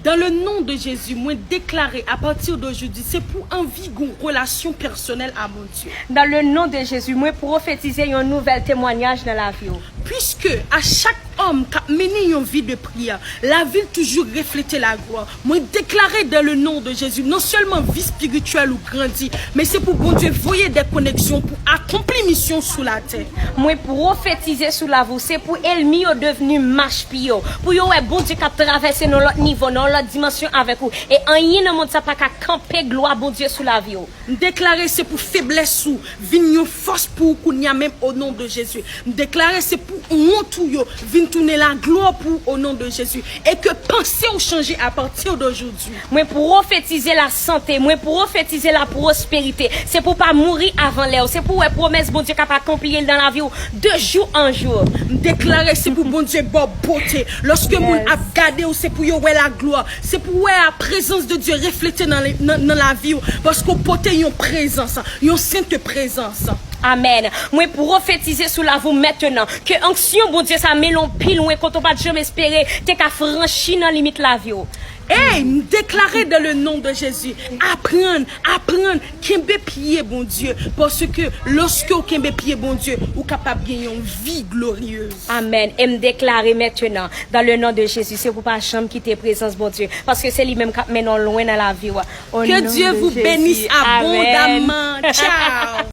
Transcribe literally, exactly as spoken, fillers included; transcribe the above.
Dans le nom de Jésus, mwen deklare à partir d'aujourd'hui, se pou anvi gon relasyon pèsonèl a Bondye. Dans le nom de Jésus, mwen pwofetize yon nouvèl temwanyaj nan lavi w. Puisque à chaque homme k ap mennen yon vi de priyè, la vi l toujou reflete la gloire. Mwen deklare dans le nom de Jésus, non sèlman vi espirityèl ou grandi, men se pou Bondye voye de koneksyon pou akonpli misyon sou latè. Mwen pwofetize sou lavi w, se pou ènmi yo devni mach pye w, pou yo wè Bondye k ap travèse nan lòt nivo, nan lòt dimansyon avèk ou, e anyen nan mond sa pa ka kanpe glwa Bondye sou lavi w. M deklare se pou feblès ou vin yon fòs pou ou kounye a menm, o non de Jezi. M deklare se pou wont ou yo vin tounen laglwa pou ou, o non de Jezi. E ke panse w chanje apati de jodi. Mwen pwofetize lasante, mwen pwofetize lapwosperite. Se pou w pa mouri avan lè w, se pou w wè pwomès Bondye k ap akonpli nan lavi w de jou an jou. M deklare se pou Bondye ba w bote. Lòske moun ap gade w, se pou yo wè laglwa. Se pou w wè a prezans de Dye reflete nan, nan, nan lavi w. Paske w pote yon prezans, yon sent prezans. Amèn. Mwen pwofetize sou lavi w mentnan ke onksyon Bondye sa mennen w pi lwen kote w pa t janm espere te ka franchi nan limit lavi w. Ey, m deklare dans le nom de Jezi, aprann, aprann, kenbe pye Bondye, paske lòske w kenbe pye Bondye, ou kapab gen yon vi gloriyez. Amèn. E m deklare mentnan, dans le nom de Jésus, se pou w pa janm kite prezans Bondye, paske se li menm k ap mennen w lwen nan lavi w. Que Dieu vous bénisse abondamment. Ciao.